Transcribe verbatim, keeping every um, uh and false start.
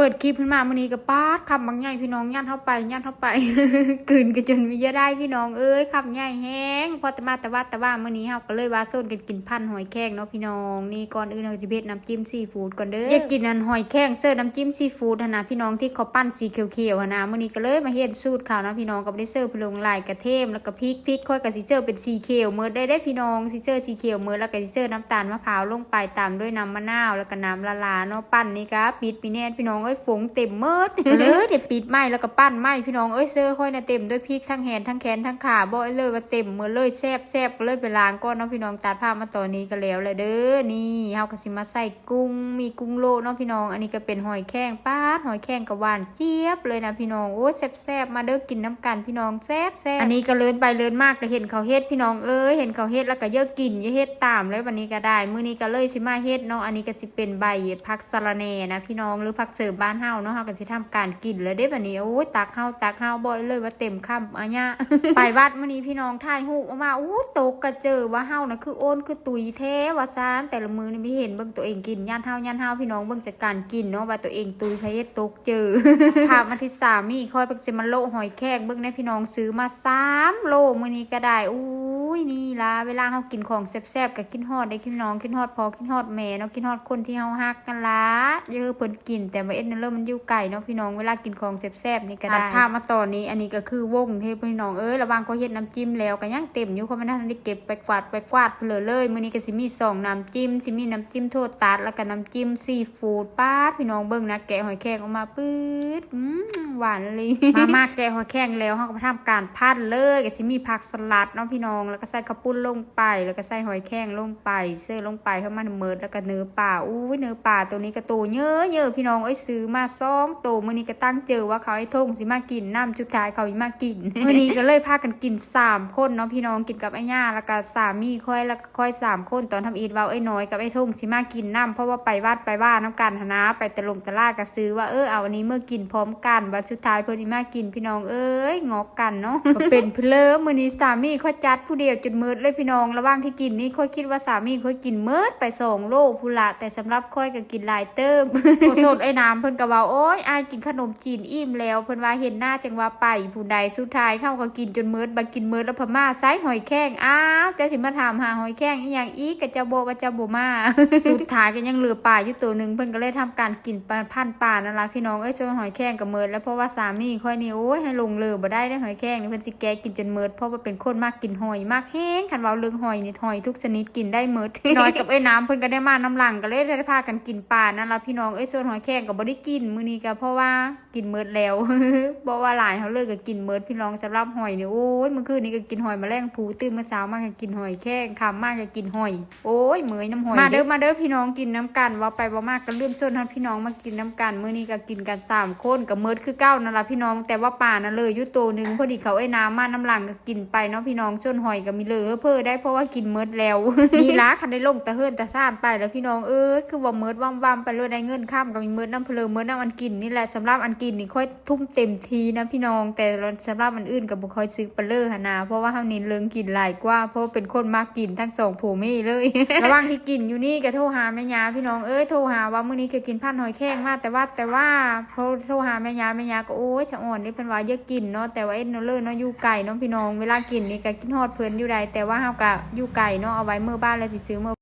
เปิดคลิปขึ้นมามื้อนี้ก็ป๊าด คำบักใหญ่พี่น้อง ยัดเข้าไป ยัดเข้าไป กลืนกันจนมีเยื่อได้พี่น้องเอ้ย คำใหญ่แฮง พอแต่มาแต่วัดแต่ว่ามื้อนี้เฮาก็เลยว่าโซนกันกินพันหอยแครงเนาะพี่น้อง นี่ก่อนอื่นเฮาสิเฮ็ดน้ำจิ้มซีฟู้ดก่อนเด้อ อยากกินอันหอยแครงเสิร์ฟน้ำจิ้มซีฟู้ดหั่นนะพี่น้อง ที่เขาปั้นสีเขียวๆหั่นนะ มื้อนี้ก็เลยมาเฮ็ดสูตรเขานะพี่น้อง ก็บ่ได้เสิร์ฟลงหลาย กระเทียมแล้วก็พริก พริกข้อยก็สิเสิร์ฟเป็นสีเขียวหมดได้เด้พี่น้อง สิเสิร์ฟสีเขียวหมด แล้วก็สิเสิร์ฟน้ำตาลมะพร้าวลงไป ตามด้วยน้ำมะนาว แล้วก็น้ำละลาเนาะ ปั้นนี่ก็ปิดมีแน่นพี่น้องเอ้ย ฟงเต็มหมด ก็เลยได้ปิดไม้แล้วก็ปั้นไม้พี่น้องเอ้ย เสิร์ฟข้อยน่ะเต็มด้วยพริกทั้งแหนทั้งแขนทั้งขา บอกเลยว่าเต็มหมดเลย แซ่บๆ ก็เลยไปล้างก่อนเนาะพี่น้อง ตัดภาพมาตอนนี้ก็แล้วแหละเด้อ นี่เฮาก็สิมาใส่ กุ้ง มีกุ้งโลเนาะพี่น้อง อันนี้ก็เป็นหอยแครง ป๊าด หอยแครงก็หวานเจี๊ยบเลยนะพี่น้อง โอ้ย แซ่บๆ มาเด้อ กินน้ำกันพี่น้อง แซ่บๆ อันนี้ก็เลินไปเลินมากก็เห็นเขาเฮ็ดพี่น้องเอ้ย เห็นเขาเฮ็ดแล้วก็เยอะกิน เยอะเฮ็ดตามเลย วันนี้ก็ได้ มื้อนี้ก็เลยสิมาเฮ็ดเนาะ อันนี้ก็สิเป็นใบผักสะระแหน่นะพี่น้อง หรือผักเสริมบ้านเฮาเนาะ เฮาก็สิทำการกินแล้วเด้ บัดนี้ โอ้ย ตักเฮา ตักเฮา บอกเลยว่าเต็มคำอะเนี่ย ไปวัดมื้อนี้พี่น้อง ถ่ายรูปออกมา อู้ ตกกระเจิงว่าเฮานะคือโอนคือตุยแท้ว่าซาน แต่ละมื้อนี่มีเห็นเบิ่งตัวเองกิน ย่านเฮา ย่านเฮา พี่น้องเบิ่งจัดการกินเนาะ ว่าตัวเองตุย ไผเฮ็ดตกเจิง ภาพมาที่สามีข้อย เพิ่นสิมาโละหอยแครงเบิ่งแหน่พี่น้อง ซื้อมาสามโลมื้อนี้ก็ได้ อุ้ย นี่ล่ะ เวลาเฮากินของแซ่บๆ ก็คิดฮอดเด้พี่น้อง คิดฮอดพ่อ คิดฮอดแม่เนาะ คิดฮอดคนที่เฮาฮักนั่นล่ะ เยอะเพิ่นกิน แต่ว่าเอ็ดนั่นเริ่มมันอยู่ไกลเนาะพี่น้อง เวลากินของแซ่บๆ นี่ก็ได้ ตัดภาพมาตอนนี้ อันนี้ก็คือวงเฮ็ดพี่น้องเอ้ย ระหว่างข้อยเฮ็ดน้ำจิ้มแล้วก็ยังเต็มอยู่ ข้อยบ่ทันได้เก็บไปกวาด ไปกวาดเพิ่นเลย มื้อนี้ก็สิมีสองน้ำจิ้ม สิมีน้ำจิ้มโทตัส แล้วก็น้ำจิ้มซีฟู้ด ป๊าด พี่น้องเบิ่งนะ แกะหอยแครงออกมา ปื๊ด อืม หวานเลย มา มา แกะหอยแครงแล้ว เฮาก็มาทำการผัดเลย ก็สิมีผักสลัดเนาะพี่น้อง แล้วก็ใส่ข้าวปุ้นลงไป แล้วก็ใส่หอยแครงลงไป เสิร์ฟลงไปให้มันหมด แล้วก็เนื้อปลา อุ้ย เนื้อปลาตัวนี้ก็โตเยอะๆ พี่น้องเอ้ย ซื้อมาสองโต มื้อนี้ก็ตั้งเจิงว่าเขาไอ้ทงสิมากินนำ สุดท้ายเขาสิมากิน มื้อนี้ก็เลยพากันกินสามคนเนาะพี่น้อง กินกับไอ้ย่า แล้วก็สามีข้อย แล้วก็ข้อยสามคน ตอนทำอิฐว่าไอ้น้อยกับไอ้ทงสิมากินนำ เพราะว่าไปวัดไปว่านำกันหั้นนะ ไปตะลงตลาดก็ซื้อว่า เออ เอาอันนี้เมื่อกินพร้อมกัน ว่าสุดท้ายเพิ่นสิมากินพี่น้องเอ้ย งอกกันเนาะ ก็เป็นเพลิมื้อนี้สามีข้อยจัดผู้เดียวจนหมดเลยพี่น้อง ระหว่างที่กินนี่ข้อยคิดว่าสามีข้อยกินหมดไปสองโลพุ้นละ แต่สำหรับข้อยก็กินหลายเติบ โอ้ โสดไอ้น้ำเพิ่นก็ว่า โอ้ย อ้ายกินขนมจีนอิ่มแล้ว เพิ่นว่าเห็นหน้าจังว่าไปผู้ใด สุดท้ายเขาก็กินจนหมด บัดกินหมดแล้วพม่าใส่หอยแครง อ้าว เจ้าสิมาถามหาหอยแครงอีหยังอีก กะเจ้าบอกว่าเจ้าบ่มา สุดท้ายก็ยังเหลือปลาอยู่ตัวหนึ่ง เพิ่นก็เลยทำการกินปลา พันปลานั่นล่ะพี่น้องเอ้ย ส่วนหอยแครงก็หมดแล้ว เพราะว่าสามีข้อยนี่ โอ้ย ให้หลงเหลือบ่ได้เด้อ หอยแครงนี่ เพิ่นสิแกะกินจนหมด เพราะว่าเป็นคนมักกินหอย มักแฮง คันเว้าเรื่องหอยนี่ หอยทุกชนิดกินได้หมด น้อยกับไอ้น้ำเพิ่นก็ได้มานำหลัง ก็เลยได้พากันกินปลานั่นล่ะพี่น้องเอ้ย ส่วนหอยแครงก็บ่ได้กินมื้อนี้ก็เพราะว่ากินหมดแล้ว บ่ว่าหลายเฮาเลยก็กินหมดพี่น้อง สำหรับหอยนี่ โอ้ย มื้อคืนนี้ก็กินหอยแมลงภู่ ตื่นมื้อเช้ามาก็กินหอยแครง ค่ำมาก็กินหอย โอ้ย เมื่อยน้ำหอย มาเด้อ เด้ มาเด้อพี่น้อง กินน้ำกัน ว่าไปว่ามาก็ลืมชวนให้พี่น้องมากินน้ำกัน มื้อนี้ก็กินกันสามคน ก็หมดคือเก่านั่นล่ะพี่น้อง แต่ว่าปลาน่ะเหลืออยู่ตัวหนึ่ง พอดีเขาไอ้น้ำมานำหลังก็กินไปเนาะพี่น้อง ส่วนหอยก็มีเหลือเพิ่นได้ เพราะว่ากินหมดแล้ว นี่ล่ะ คันได้ลงตะเฮือนตะซ่านไปแล้วพี่น้องเอ้ย คือว่าหมดว่ำๆไปเลย ได้เงินค่ำก็มีหมดนำเพลิน หมดนำอันกินนี่แหละ สำหรับอันกินนี่ข้อยทุ่มเต็มที่นะพี่น้อง แต่สำหรับอันอื่นก็บ่ค่อยซื้อปานใดหั้นนะ เพราะว่าเฮาเน้นเรื่องกินหลายกว่า เพราะว่าเป็นคนมักกินทั้งสองผัวเมียเลย ระหว่างที่กินอยู่นี่ก็โทรหาแม่ย่าพี่น้องเอ้ย โทรหาว่ามื้อนี้ก็กินพันหอยแครงมาแต่วัดแต่ว่า พอโทรหาแม่ย่า แม่ย่าก็ โอ้ย สะอ่อนเด้ เพิ่นว่าอย่ากินเนาะ แต่ว่าเอ็ดเนาะเลยเนาะ อยู่ไกลเนาะพี่น้อง เวลากินนี่ก็คิดฮอดเพิ่นอยู่ใด แต่ว่าเฮาก็อยู่ไกลเนาะ เอาไว้มื้อบ้านแล้วสิซื้อมื้อ